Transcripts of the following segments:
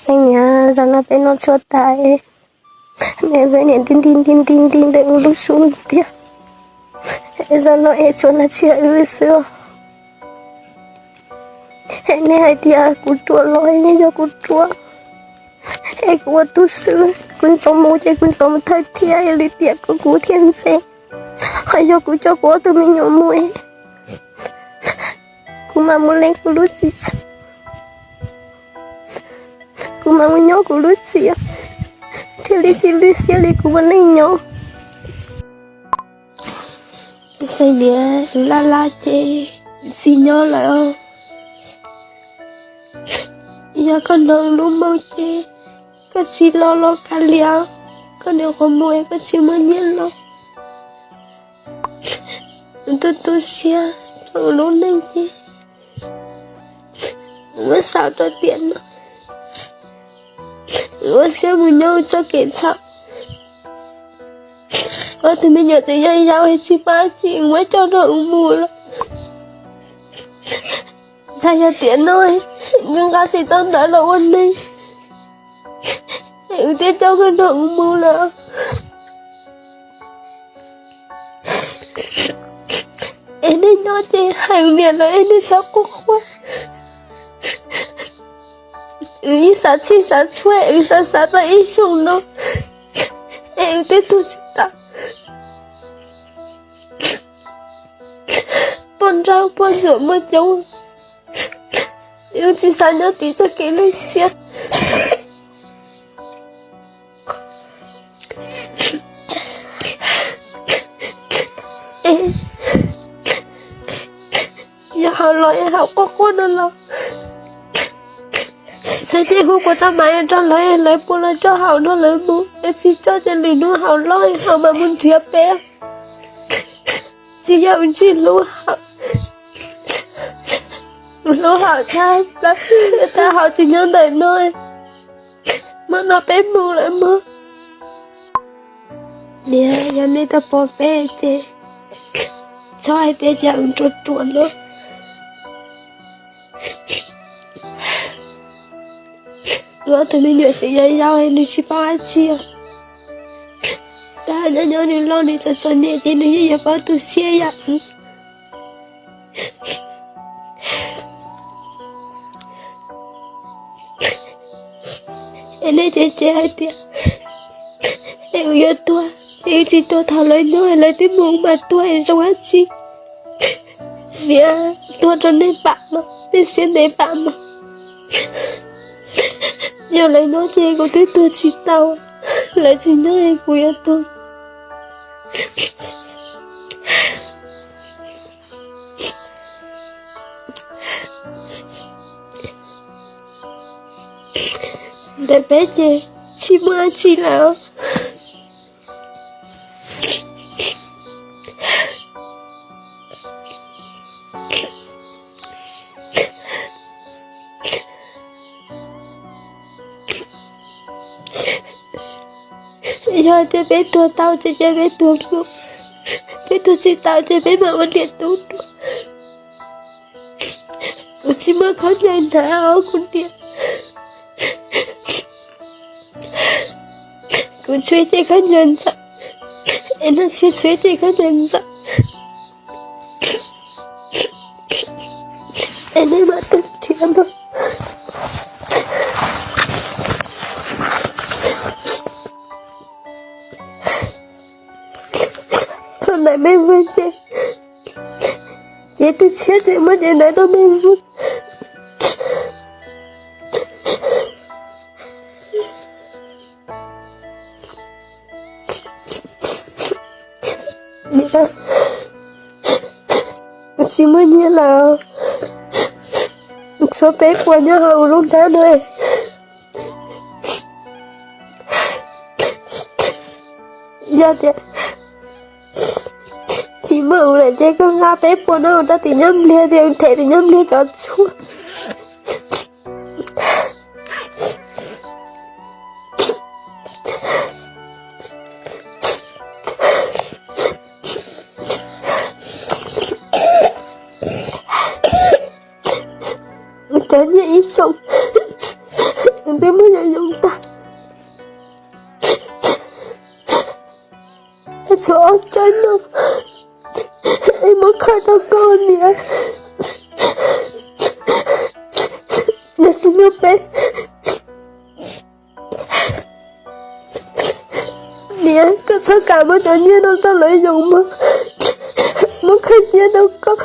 Niam, zaum no peb noj tshuaj tas, niam, peb niam nti nti nti nti nti ntawm lub sub tiag. Zaum no es tshuav nas txhiab wb xwb. Nej hais tias kuv ruam los yeej yog kuv ruam, es kuv ua tub xwb, kuv ntxov mus ces kuv ntxov mus thawj thiab, yog li tiam kuv kuv thiaj ntxeev. Ho yog kuv coj kuv ob tug me nyuam mus, kuv mam mus lees kuv lub txim txheej, kuv mam mus nyob kuv lub txim, thiaj li tsis lwj siab li kuv ua neej nyob. Xeem niam, laj laj ces tsis nyob lawm. Yog koj hnov lub moo ces koj tsis los los kav liam, koj niam qhuav mus es koj tsis muaj nyiaj los. Kuv tu tu siab rau lub neej ces kuv muab xav rau tiam no, kuv ua siab mus nyob txoj kev txhaum. Ob tug me nyuam tseem yau yau es tsis paub txij, kuv muab coj rau kuv mus lawm. Txawm yog tiam no kuv nqa tsis tau ntawv los ua neeg, es kuv thiaj coj koj nrog kuv mus lawm. Es nej nyob ces hais niam lawv es nej txhob quaj quaj. Wb ib xav txhij xav txhua, wb xav xav tau ib xyoos no, es wb twb tuag tsis tau. Poj nrauj poj ntsuam muaj coob, wb tsis xav nyob tim txoj kev lwj siab. Yog haus los es haus quaj quaj no los, xav tias hu kuv tau mas rau lawv, lawv puas los coj haus nrog lawv mus, es tsis coj ces lwm hnub haus loj haus mas mus nrhiav peb. Tsis yog ua ntsej hlub haus, hlub haus tshaj plaws, tab haus tsis nyob ntawm no, hmo no peb mus lawm mog. Niam, yog nej tau pom peb ces txhob hais tias cas wb ruam ruam no. Wb ob tug me nyuam tseem yau yau nws tsis paub dab tsi os. Tab nyob nyob nws loj nws txom txom nyem ces nws yeej yuav paub tu siab yam wb. Es nej tseem tseem hais tias es wb yuav tuag, es wb tsis tuag thaum lawv nyob, lawv twb mus mas tuag es zoo dab tsi? Vim tuag rau nej pam no, nej siab ntev pam no. Yog lawv nyob ces kuv twb tuag tsis tau, lawv tsis nyob es kuv yuav tuag. Ntawm peb ces tsis muaj dab tsi lawm. Yog tias peb tuag tau ces cia peb tuag mus, peb tuag tsis tau ces peb mam ua niam tub dua. Kuv tsis muaj khaub ncaws hnav os kuv niam. Kuv txhua yam khaub ncaws ntxaws, es no tsis txhua yam khaub ncaws ntxaws, es nej mam tuaj nrhiav ntag. Thaum ntawd me muag ces, ces tus tshiab ces muab cev ntawd rau me muag. Tsis muaj nyiaj lawm, tshuav peb puas nyob hauv lub hnab no. Yog tias tsis muaj ua lawm ces koj nqa peb puas no mus rau tim nyab Npliag tias them tim nyab Npliag cov tshuaj. Cov nyiaj ib xyoos, twb muab yoov yoov tag. Tshuav ob cov no, es muab khaws rau koj niam. Niam tsis muaj peb. Niam, koj txhob kam muab cov nyiaj no rau lawv yoov mog, muab khaws cia rau koj.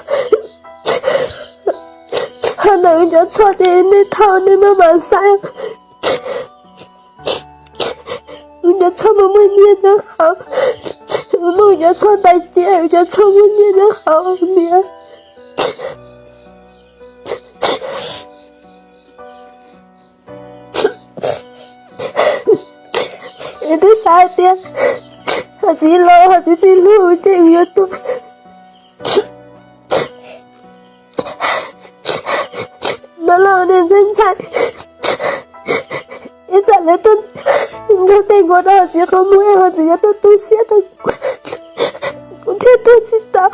Ho ntawm cov tshuaj ces nej thauj nej maj mam xaiv. Cov tshuaj muaj muaj nyiaj nyob hauv, muaj cov tshuaj tais cia, cov tshuaj muaj nyiaj nyob hauv niam. Es twb xav hais tias ho txiv los ho txiv tsis hlub ces yuav tuaj no los niam ntxhais ntxhais, ib tsam lawv tuaj nrog tej nkaus rau ho txiv qhov muag ho txiv yuav tuaj tu siab rau kuv thiaj tuaj tsis tau.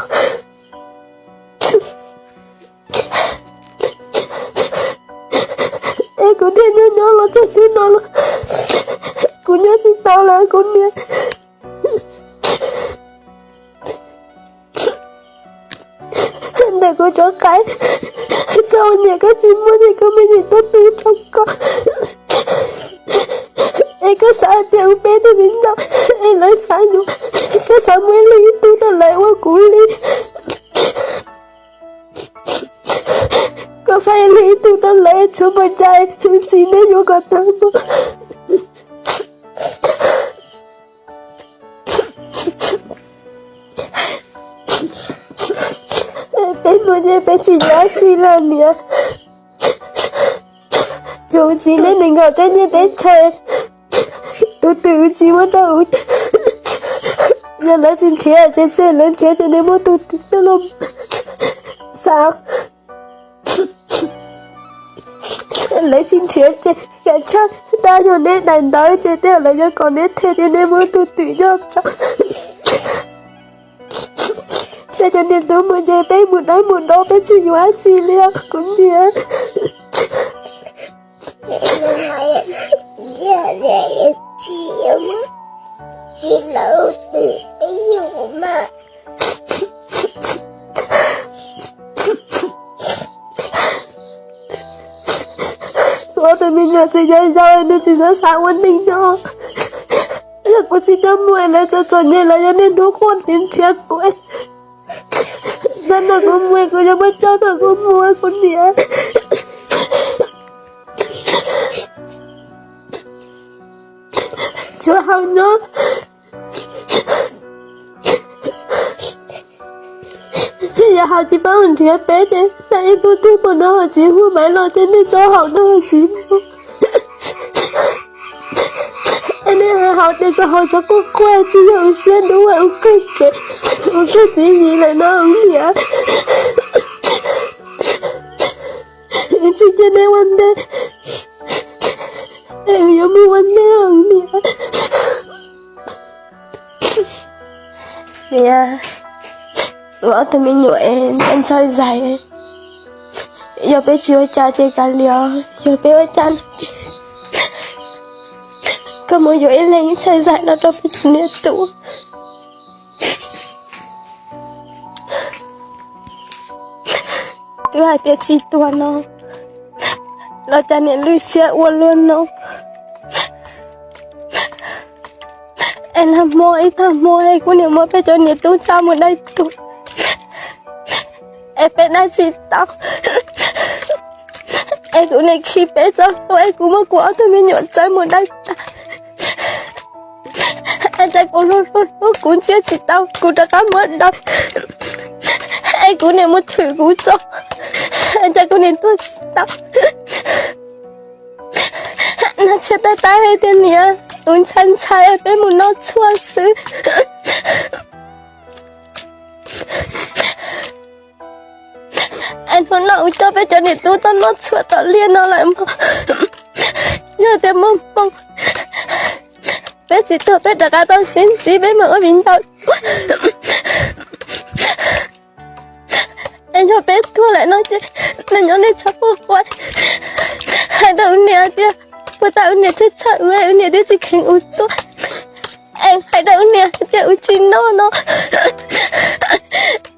Es kuv thiaj nyob nyob los txog hnub no los kuv nyob tsis tau lawm kuv niam. Ntawm kuv cov qaib, koj ua niam koj tsis muaj ces koj muab yim tuaj tu rau koj. Es koj xav hais tias ua peb tug viv ncaus es lawv xav yuav, koj xav muab ib leeg ib tug rau lawv ua kuv li. Koj faib ib leeg ib tug rau lawv es tshuav npaum cas es tus txiv neb yuav kom tag npaum. Peb muaj nyiaj peb tsis yuav dab tsi li niam. Tus txiv neb nees nkaum teb nyiaj teb chaw, tus twm tsis muab rau, yog lawv tsis nrhiav ces txij lawv nrhiav ces neb muab tus twm coj los xav. Lawv tsis nrhiav ces kam tshaj, tab yog neb daim ntawv ces tej lawv yuav kom neb them ces neb muab tus twm coj rau. Peb cov niam tub mus ces peb mus dawb mus do peb tsis yuav dab tsi li os kuv niam. Kuv ob tug me nyuam txiv yau yau nws tsis xav xav ua neej nyob. Yog kuv tsis coj mus lawv txom txom nyem lawv yuav niaj hnub quaj nrhiav kuv. Txog no kuv mus kuv yuav muab coj no kuv mus kuv niam. Tsuav haus nyob. Yog haus tsis paub nrhiav peb ces xav ib hnub twg pom no ho txiv hu maiv los ces nej txhob haus no ho txiv mus. Es nej haus tias kom haus txhob quaj quaj tsis yog ua siab dub ua kawg kev, ua kawg txiv yim lawm no niam. Tsis cia nej ua ntej, es yuav mus ua ntej niam. Niam, kuv ob tug me nyuam ntxhais zais, yog peb tsis ua cas ces kav liam, yog peb ua cas no ces koj mus yuav ib leeg ntxhais zais no rau peb tus niam tub. Twb hais tias tsis tuag no los cas niam lwj siab ua luaj no. Es nag hmo ib tag hmo es kuv niam muab peb cov niam tub xa mus dai tuag, es peb dai tsis tau. Es kuv niam khi peb txoj hlua es kuv muab kuv ob tug me nyuam txawb mus dai tag. Es cas kuv hlub hlub hlub kuv ntxias tsis tau kuv rov qab muab dai. Es kuv niam mus thwm kuv txoj, es cas kuv niam tuag tsis tau. Nag Txhiaj tab tab hais tias niam, tus ntxhais ntxhais peb mus noj txhuaj xwb. Es hnub no kuv coj peb cov niam tub tuaj noj txhuaj tom liaj no lawm mog. Yog tias muaj hmoo peb tsis tuag peb rov qab tau sib ntxiv peb mam ua viv ncaus. Es yog peb tuag lawm no ces nej nyob nej txhob quaj quaj, hais rau niam tias Puag ta ua niam txhawj txhawj ua, ua niam twb tsis kheev ua tuaj. Es hais rau ua niam tias ua tsis noj no,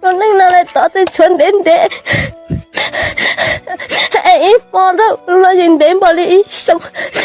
ua neej no lawm tod txawm tshuav ntev ntev, es ib hmo rau los yeej ntev npaum li ib xyoos.